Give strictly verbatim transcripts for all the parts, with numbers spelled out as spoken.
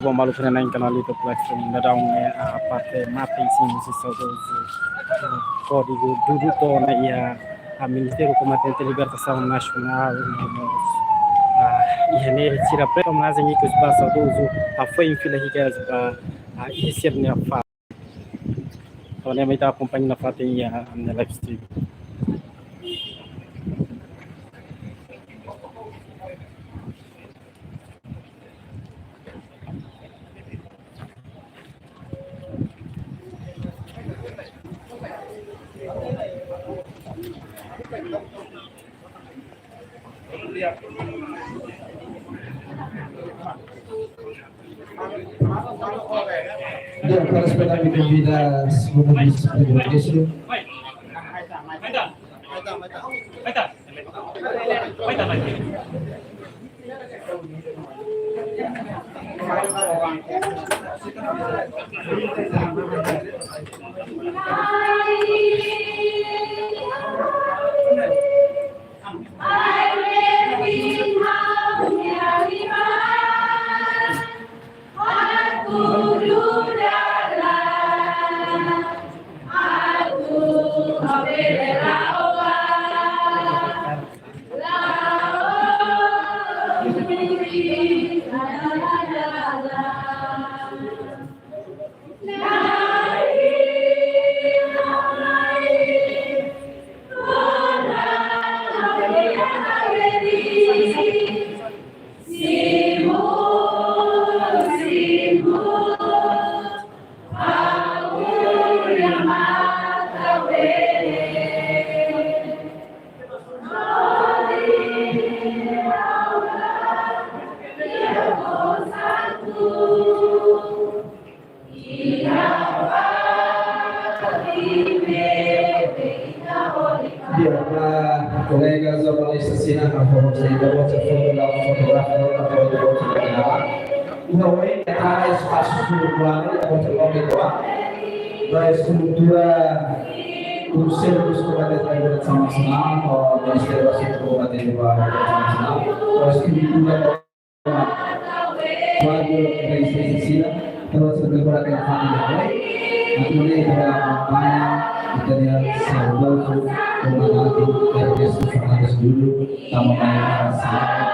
Bom, maluk sira, iha kanál YouTube Live Streaming, daudaun ne'e, ah, parte mate isin husi saudozu, ah, Código Dudu to'o ona iha, ah, Ministériu Kombate Libertasaun Nasionál, ah, iha ne'e sira prepara omenajen ikus ba saudozu, ah, foin fila hikas ba, ah, iha sira-nia fatin. Entaun, ami ita akompaña nafatin iha, ah, ami-nia live stream. Ya, para esperar mi convida señor vice-primeiro-ministro. Di'ak, kolega jornalista sira, por favor, se ita-boot sira foto, la fotografa, la foto, foto, foto. Iha oin, iha espasu sira-ne'e, ita-boot sira foto, foto. Ba estrutura Konsellu Kombate Libertasaun Nasionál, ho Ministériu Asuntu Kombate Libertasaun Nasionál, ho estrutura Kuadru rezisténsia sira, terus bergerak ke depan yang baik. Atu nune'e ita akompaña ita-nia saudozu komandante Ernesto Fernandes Dudu, tama mai selaku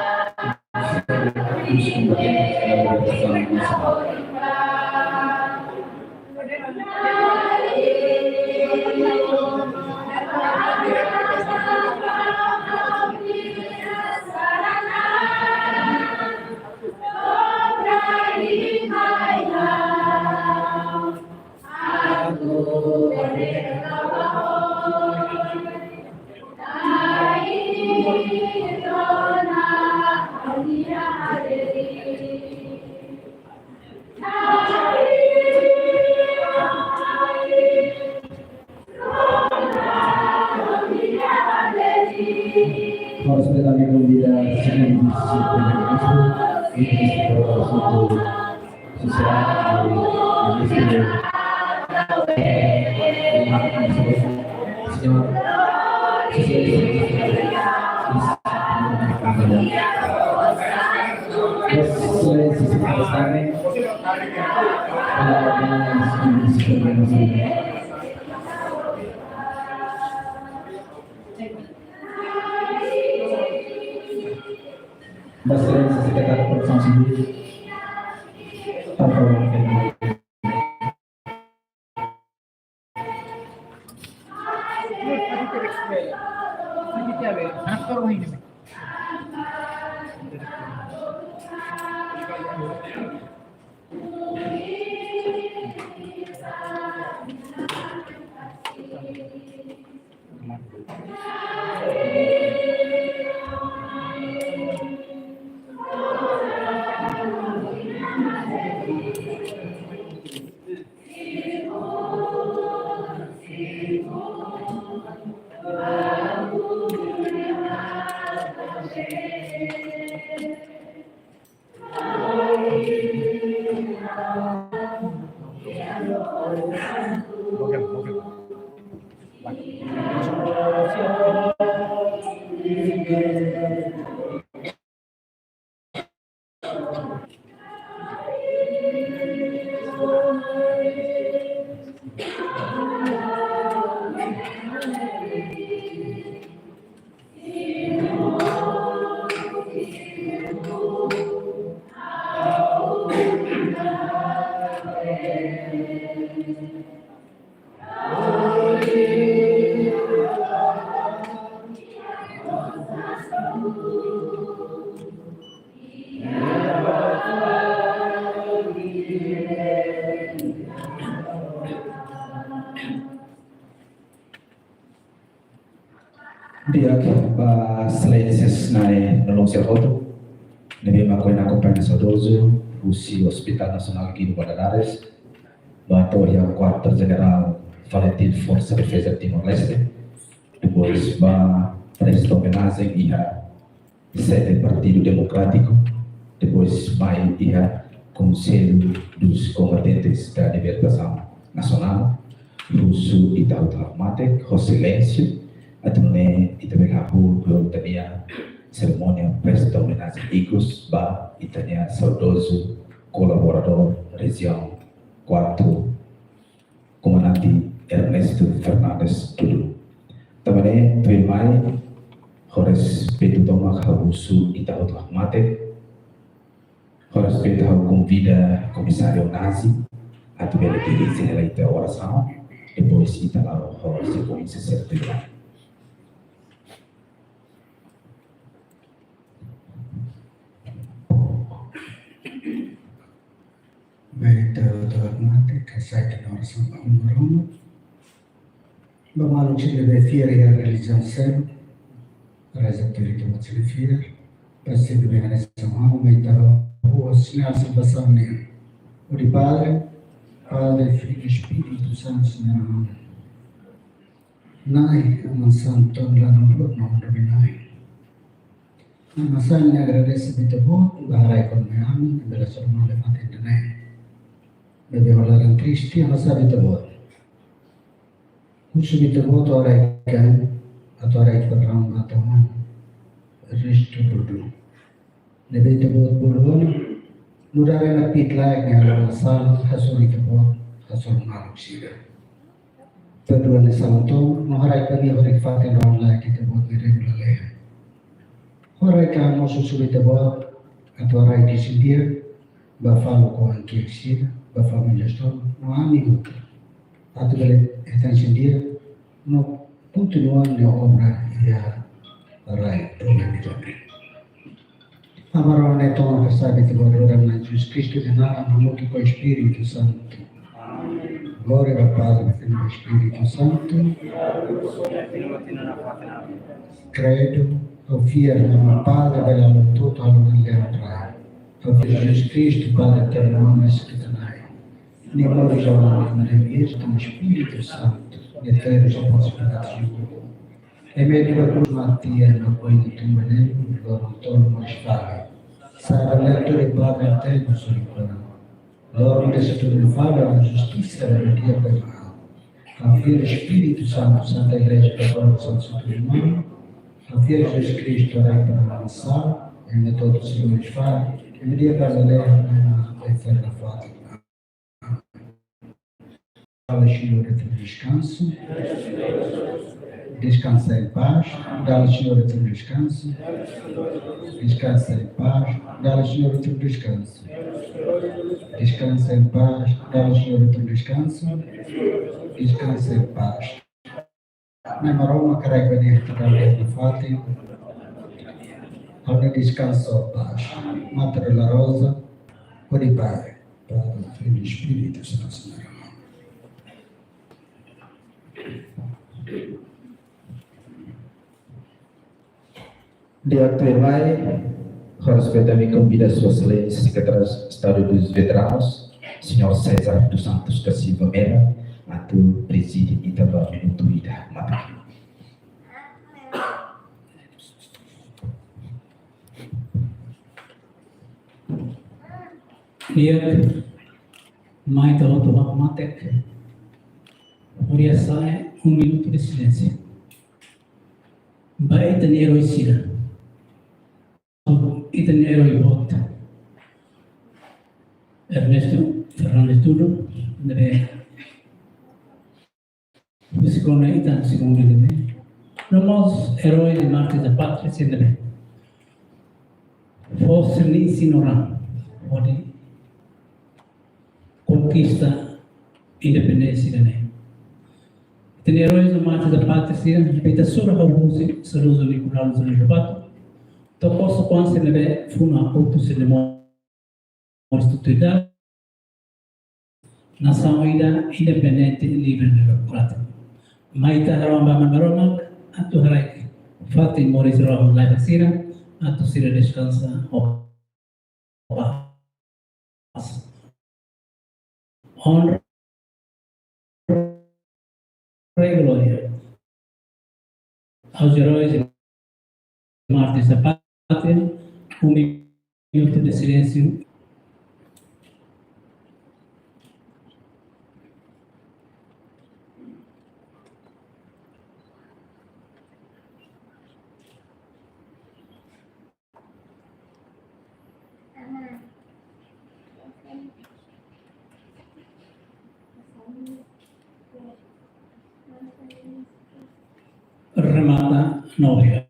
dos kombatentes da libertasaun nasionál. Para respeita a minha convida, señor vice-primeiro-ministro, e ministro para o assunto social, e ministro, eh, de marketing, señor, señor, Ba Exelénsia Sekretáriu Protesaun Sivíl, por favor. Di'ak ba Exelénsia Nai Nulun sira hotu, ne'ebé mak ohin akompaña saudozu husi Hospital Nasionál Guido Valadares, ba to'o iha Kuartél Jenerál Falintil Forsa Defeza Timor-Leste, depois ba presta omenajen iha sede Partidu Demokrátiku, depois mai iha Conselho dos Combatentes da Libertação Nacional, husu ita hotu hakmatek ho silénsiu, atu nune'e ita bele hahú ho ita-nia serimónia presta omenajen ikus ba ita-nia saudozu kolaboradór Rejiaun Kuartu, Komandante Ernesto Fernandes Tudu. Tanba ne'e, tuirmai, ho respeitu tomak ha'u husu ita hotu hakmatek, ho respeitu ha'u konvida Komisáriu Nazi atu bele dirije hela ita orasaun, depois ita la'o ho sekuénsia sira tuirmai. Bele ita hotu hakmatek, hasai ita-nia orasaun ba Aman Maromak. Ba maluk sira ne'ebé fiar iha relijiaun seluk, reza tuir ita-boot sira-nia fiar. Ba sira ne'ebé hanesan ha'u, mai ita hahú ho sinál salvasaun nian. Hodi Padre, Padre, Filho, Espíritu Santu, Senhor. Nai, Aman Santu, la nambrut no ando binai. Aman Santu, ne'e agradese ba Ita-Boot, ba haraik ho ami, bele soru malu iha fatin ida-ne'e. Ne'ebé ho laran triste, Aman Santu, Ita-Boot. Husu ba Ita-Boot, haraik ami, atu haraik perdaun ba Ita-Boot. Ernesto Tudu. Ne'ebé Ita-Boot bolu ona, nu'udar ema ne'ebé laek nia halo sala, hasoru Ita-Boot, hasoru maluk sira. Perdua nia sala tomak, no haraik ba nia hodi fatin rohan-laek Ita-Boot ne'ebé rai lalehan. Haraik ami mós husu ba Ita-Boot, atu haraik isin di'ak, ba faluk ho an-kiak sira, ba família tomak, no ami hotu. Atu bele hetan isin di'ak, no kontinua nia obra iha rai bulan ida-ne'e. Aman Maromak ne'e tomak hasai ba Ita-Boot, Na'i Jesus Kristu, iha naran hamutuk ho Espíritu Santu. Glória ao Padre, Filho e Espírito Santo. Credo, ha'u fiar iha Aman Padre, Aman Na'i Leon Rai. Ha'u fiar iha Jesus Kristu, Padre eternu, Aman Espíritu Nai. Nia moris, Aman Espíritu Santu. Nia terus pos Ema ne'ebé iha krús mate, no foin tumba nele, loron tolu moris fali. Sa'e ba leten tuir Padre eternu, sorin Aman. Loron ida sei tun fali, halo justisa ba nia di'ak ba ema. Ha'u fiar Espíritu Santu, Santa Igreja Katólika, Santu Santa Irmã. Ha'u fiar Jesus Kristu, haraik ba ema sala, ema hotu sei moris fali, ema di'ak ba lalehan, ema eterna fali. Dá-lhe, Senhor, o teu descanso. Descansa em paz. Dá-lhe, Senhor, o teu descanso. Descansa em paz. Dá-lhe, Senhor, o teu descanso. Descansa em paz. Dá-lhe, Senhor, o teu descanso. Descansa em paz. Nai Maromak haraik ba nia, ita bele iha fatin. Hodi deskansa ho pás. Mater Dolorosa, hodi bá. Padre, Filho, Espíritu Santo, Senhor. Di'ak, tuirmai, ho respeitu ami konvida Sua Exelénsia Sekretáriu Estadu dos Veteranus, Señór César dos Santos da Silva Mera, atu prezide ita ba minutu ida matak. Di'ak, mai ita hotu hakmatek. Hodi hasa'e um minuto de silêncio ba ita-nia eroi sira. Ita-nia eroi boot, Ernesto Fernandes Tudu, ne'ebé husi kona ita, husi kona ne'ebé. No mós eroi de mártir da pátria sira ne'ebé fó sira-nia isin-oan hodi kon konkista independénsia ne'e. Ita-nia eróis no mártires da pátria sira, ita sura ha'u husi saudozu Nicolau Lobato, tokoso kuanse ne'ebé funu akotu sira-nia moris tutuidade, nasaun ida independente, livre no demokrátiku. Mai ita harohan ba Aman Maromak atu haraik fatin moris rohan-laek sira, atu sira deskansa ho pás. Honra e glória aos heróis e mártires da pátria. Um minuto de silêncio. Remata, no, obrigadu.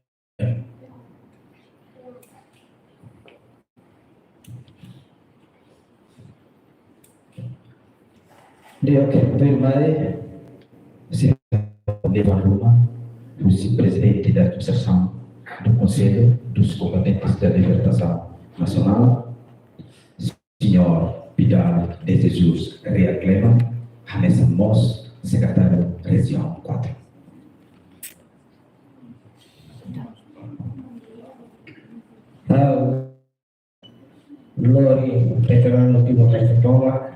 Di'ak, tuirmai, Señór Devan Luma, husi Prezidente da Administrasaun do Konsellu dos Combatentes da Libertasaun Nasionál, Señór Piedade de Jesus Real Kleman, hanesan mós Sekretáriu Rejiaun kuatru. Ha'u lori veteranu Timor-Leste tomak,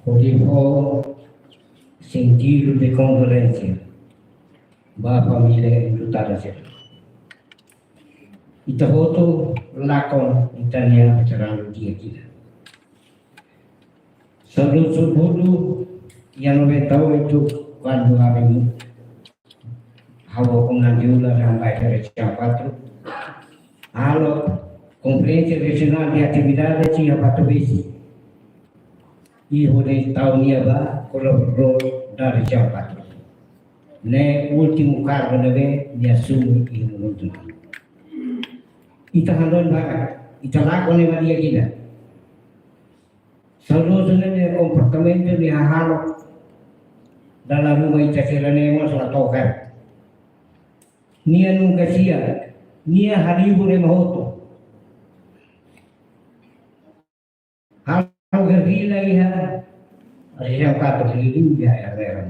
hodi fó sentidu de kondolénsia ba família enlutada sira. Ita hotu lakon ita-nia veteranu di'ak ida. Saudozu Budu, iha noventa e oito, kuandu ami, ha'u ho Komandante Ular, ami bá iha Rejiaun kuatru, halo konferénsia rejionál de atividades iha Patobesi. I hodi tau nia ba kolaboradór da Rejiaun kuatru. Ne'e últimu kargu ne'ebé nia asume iha mundu. Ita hanoin barak, ita lakon ne'e mak di'ak ida. Saudozu ne'e nia komportamentu, nia hahalok dala ruma ita sira-ne'e mós la to'o karik. Nia nunka sia, nia haribu ne'e mak hotu. Halo gerrilla iha Rejiaun kuatru, hili iha Ermera.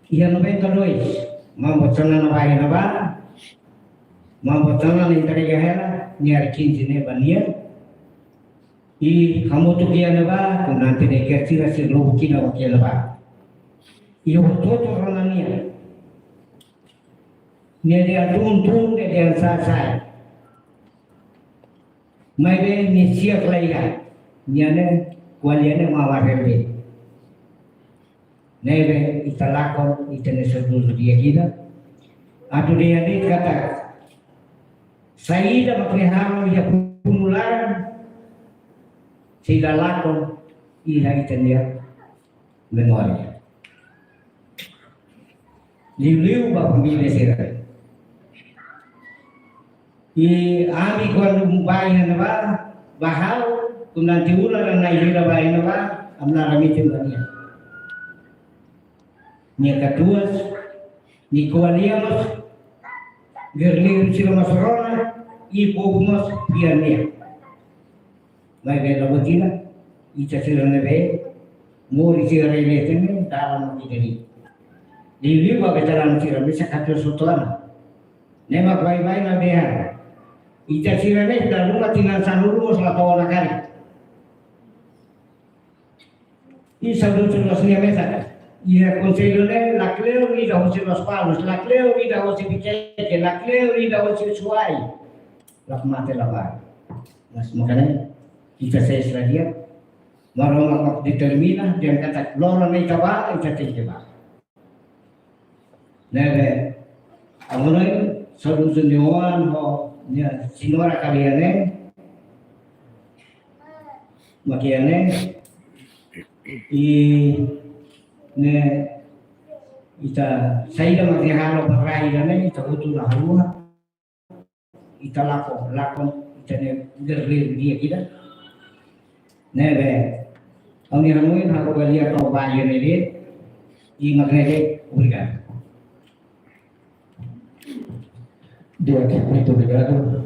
Iha noventa e dois, Mambo Xanana bá iha ne'ebá, Mambo Xanana entrega hela nia R quinze ne'e ba nia. I hamutuk iha ne'ebá, Komandante Neker sira, sira lubuk ida ba iha ne'ebá. I hotu-hotu rona nia. Nia dehan tun-tun, nia dehan sa'e-sa'e. Maibé nia siap la iha, nia ne'e, ko'alia ne'e mak warembe. Ne'ebé ita lakon ita-nia saudozu di'ak ida. Atu dehan de'it katak, saida mak nia halo iha funu laran, sei la lakon iha ita-nia memória. Liuliu ba família sira. I ami kuandu bá iha ne'ebá, ba ha'u, Komandante Ular, Nai Lira bá iha ne'ebá, ami la ramitin ba nia. Nia katuas, nia ko'alia mós, gerrilleiru sira mós rona, i povu mós fiar nia. Maibé la buat ida, ita sira ne'ebé moris iha rai leten ne'e, dalan mak ida-ne'e. Liuliu ba veteranu sira, mesak katuas hotu ona. Ne'e mak baibain la dehan. Ita sira ne'e, dala ruma tinan sanulu mós la to'o ona karik. I saudozu loos nia mesak. Iha konsellu ne'e, la kleur ida hosi Lospalos, la kleur ida hosi Viqueque, la kleur ida hosi Suai. La mate la ba. Mas maka ne'e, ita sei sira di'ak. Maromak mak determina, dehan katak loron ne'e ita bá, ita tenke bá. Ne'ebé, agora, saudozu nia oan ho nia señora kalian ne'e, mak iha ne'e, i ne'e, ita saida mak nia halo ba rai ida-ne'e, ita hotu la haluha. Ita lakon, lakon ita-nia gerrilleiru di'ak ida. Ne'ebé, ami hanoin ha'u ko'alia kau ba iha ne'e de'it, i mak ne'e de'it, obrigadu. Di'ak, muito obrigado.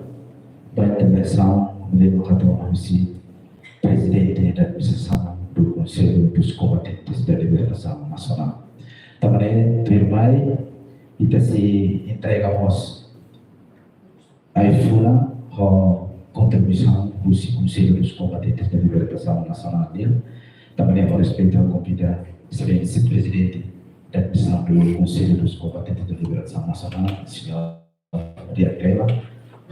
Ba intervensaun, leva o cartão husi Presidente da Administração do Conselho dos Combatentes da Libertação Nacional. Tanba ne'e, tuirmai, ita sei entrega mós ai-funan ho kontribuisaun husi Conselho dos Combatentes da Libertação Nacional nian. Tanba ne'e, ho respeitu, konvida Exelénsia Prezidente da Administrasaun do Conselho dos Combatentes da Libertação Nacional, señór Di'ak Leva,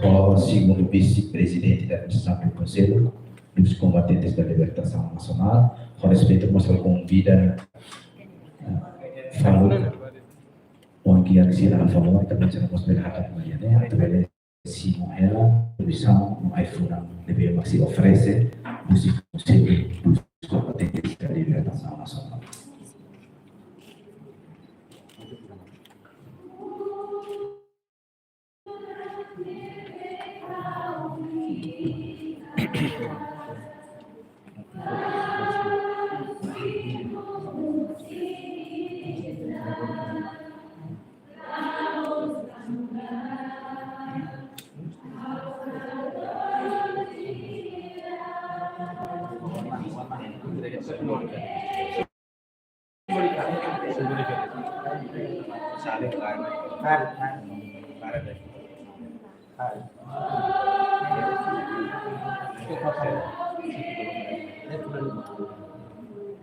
ho segundu vise-prezidente da Administrasaun do Conselho dos Combatentes da Libertação Nacional, ho respeitu mós konvida, eh, Faluka, oan kiak sira, favór, ita-boot sira mós bele hakat mai iha ne'e, atu bele simu hela, kontribuisaun no ai-funan ne'ebé mak sei oferese husi Conselho dos Combatentes da Libertação Nacional.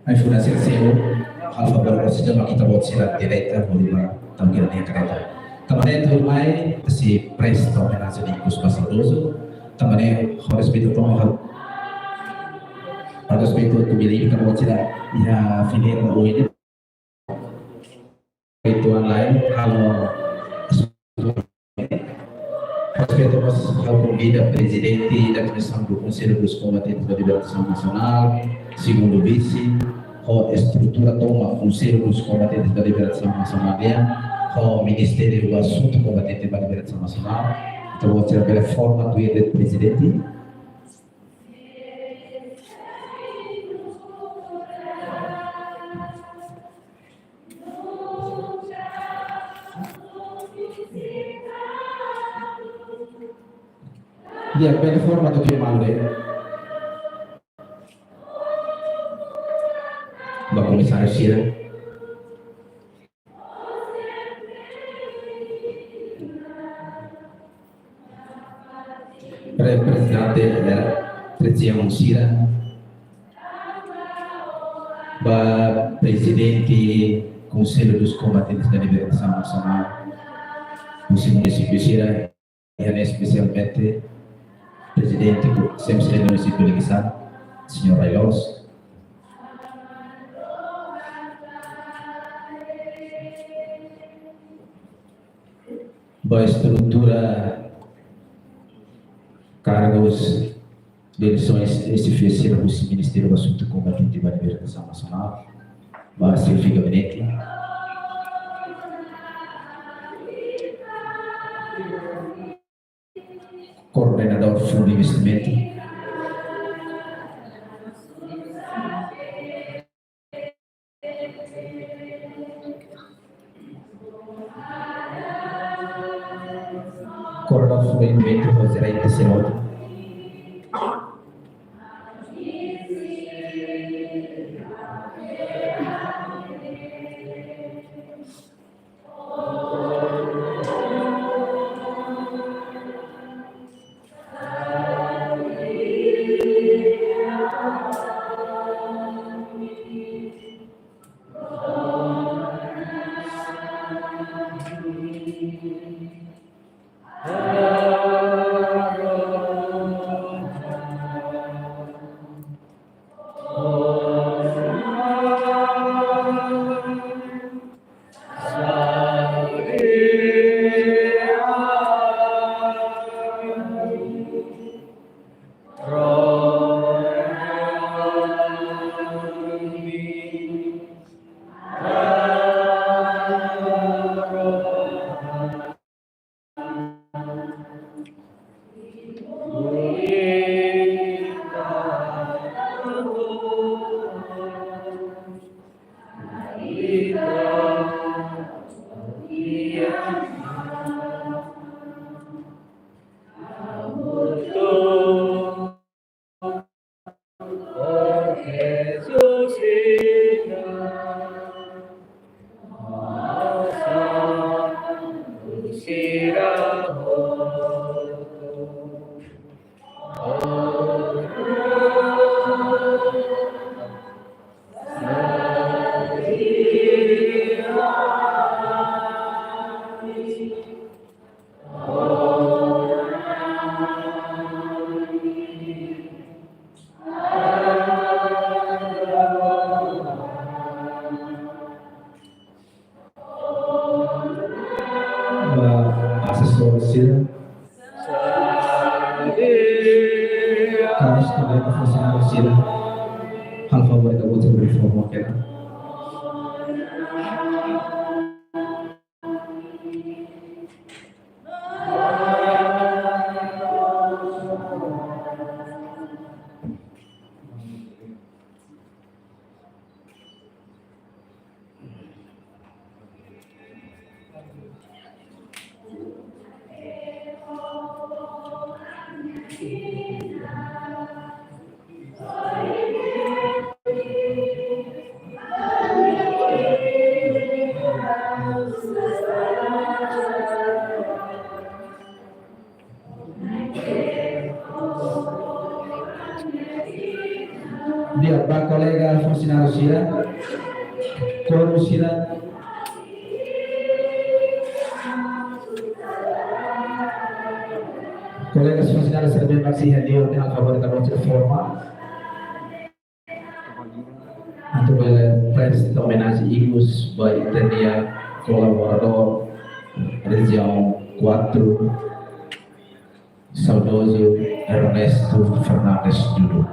Ai-funan sira seluk, halo favór, sejak ita-boot sira direta, bolu ba, tau kira nia kareta. Tanba ne'e tuirmai, sei presta omenajen ikus ba saudozu, tanba ne'e, ho respeitu toma, ho respeitu atu bele ita-boot sira, iha fineira oin ne'e, rituál lain, halo respeitu mós ha'u konvida Prezidente da Administrasaun do Conselho dos Combatentes da Libertação Nacional, segundu vise, ho estrutura tomak Conselho dos Combatentes da Libertação Nacional nian, ho Ministériu Asuntu Kombatente ba Libertasaun Nasionál, ita-boot sira bele forma tuir de'it Prezidente. Di'ak, bele forma tuir malu de'it. Ba komisáriu sira. Reprezentante, eh, rejiaun sira. Ba Prezidente Conselho dos Combatentes da Libertação Nacional, husi munisípiu sira, e espesialmente Prezidente do C M C do munisípiu Liquiçá, señór Railos. Ba estrutura kargus, diresoens, S F S, husi Ministériu Asuntu Kombatente ba Libertasaun Nasionál, ba xefe gabinete, koordenadór fundu investimentu, koordenadór fundu investimentu, ho jerente sira hotu. Jesus reina, salva sira hotu. Ba asesór sira, karik kolega funsionáriu sira, halo favór ita-boot bele forma kedas. Di'ak, ba kolega funsionáriu sira, koru sira, kolega funsionáriu sira, bele maka sira halo favór ita-boot forma. Atu bele presta omenajen ikus ba ita-nia kolaboradór Rejiaun kuatru, saudozu Ernesto Fernandes Dudu.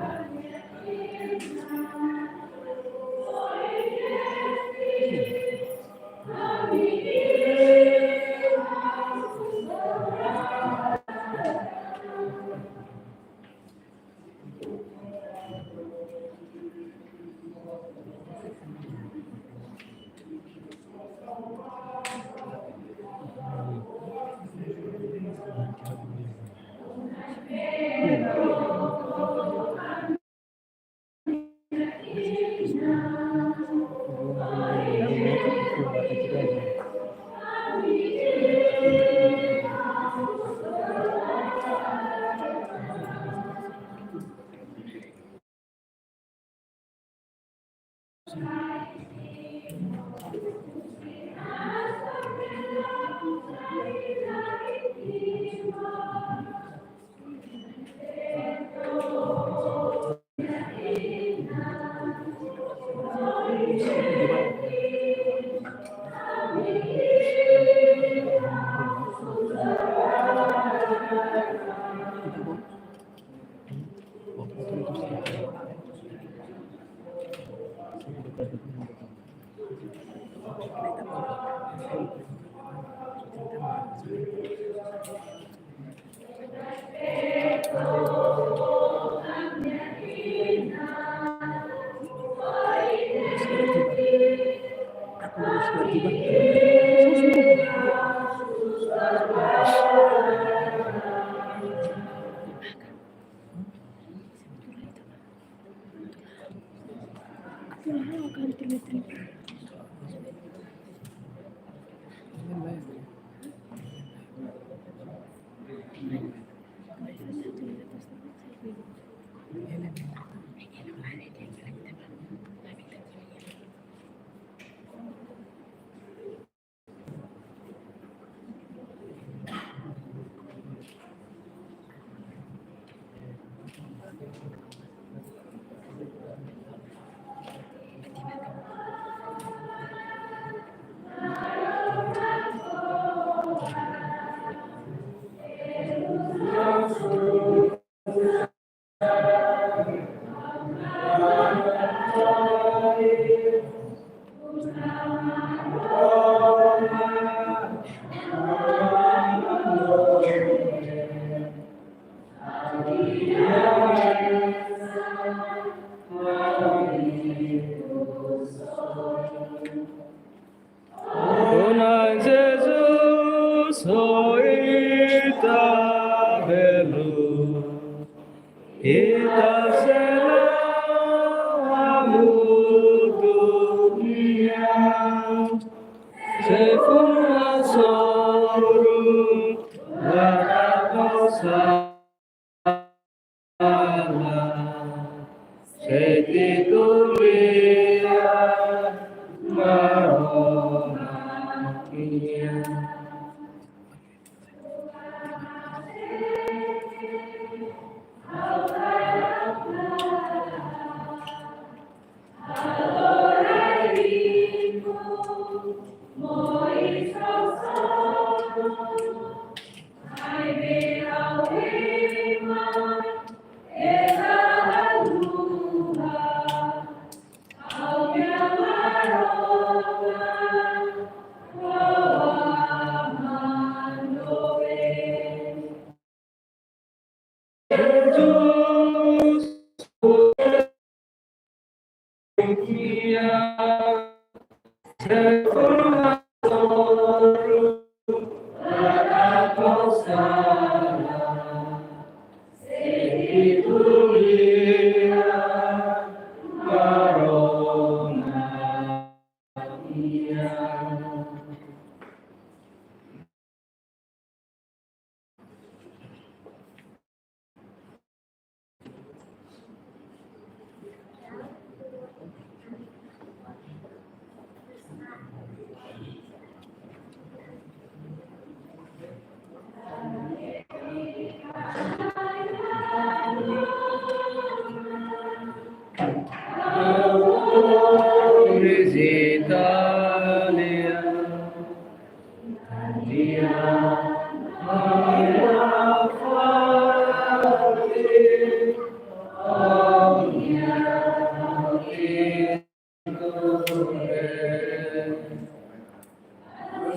Na'i Jesus, ho Ita belun, Ita sei la Sente tulia Maromak nian.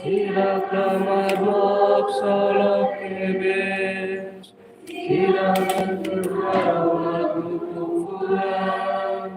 Sira klamar ho solok tebes, sira klamar ho kukuan.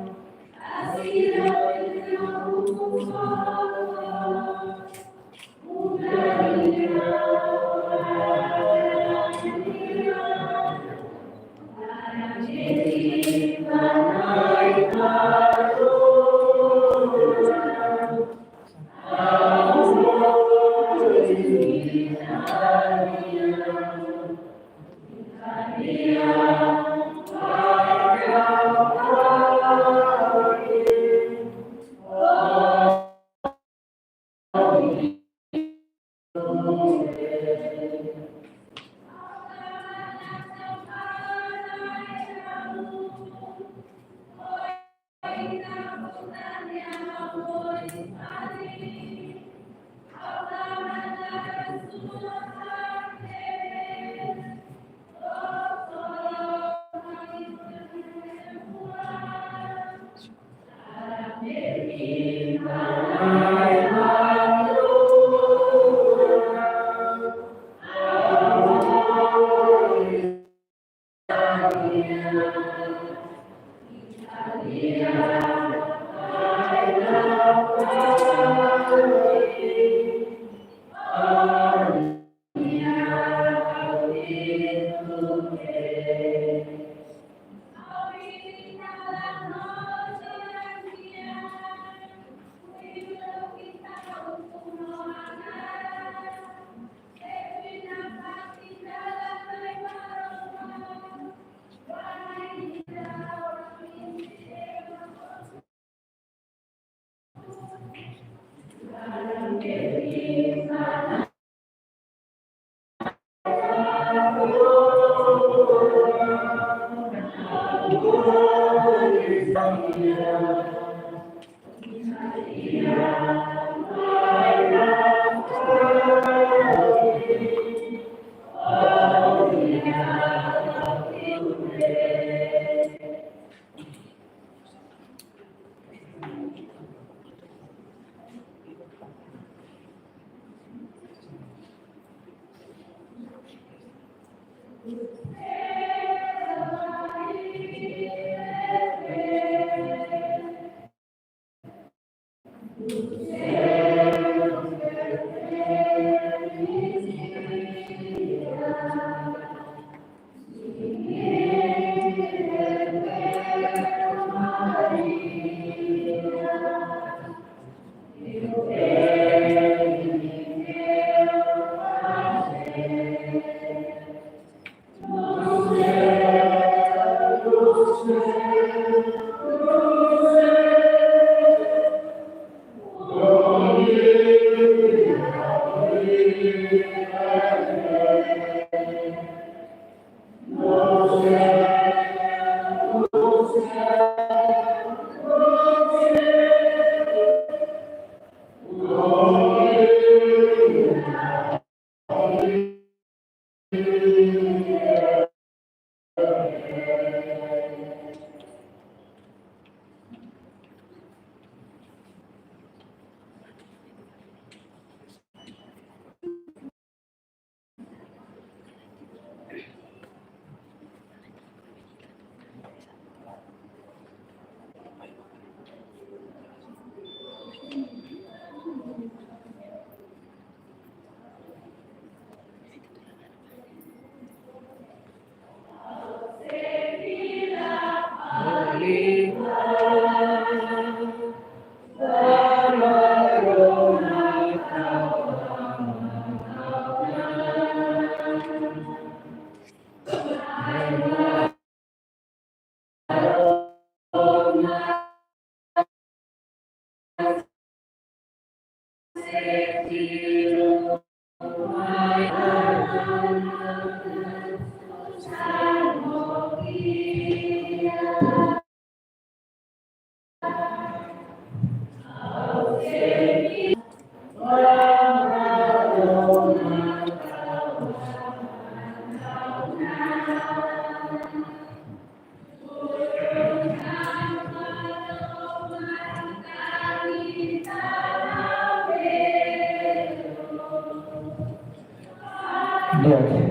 Di'ak,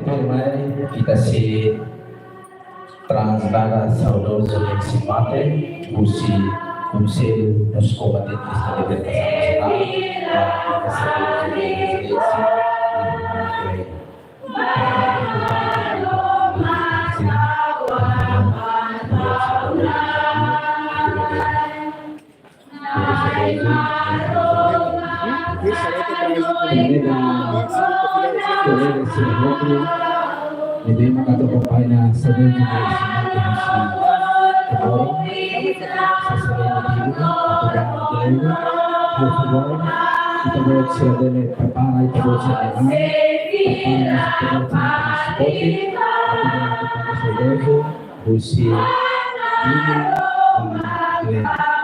tuirmai ita sei traslada saudozu ne'e sei mate husi Konsellu dos Kombatentes da Libertasaun Nasionál, ba ita sei rezidénsia. Kolega Sir Rodrigo, ne'ebé mak atu akompaña saudozu ne'e, husi Timor, sasere motivu, atu ba Diego, por favor, ita-boot sira bele prepara, ita-boot sira bele prepara, ita-boot sira transporte, atu ba akompaña saudozu, husi Dili, ba Diego.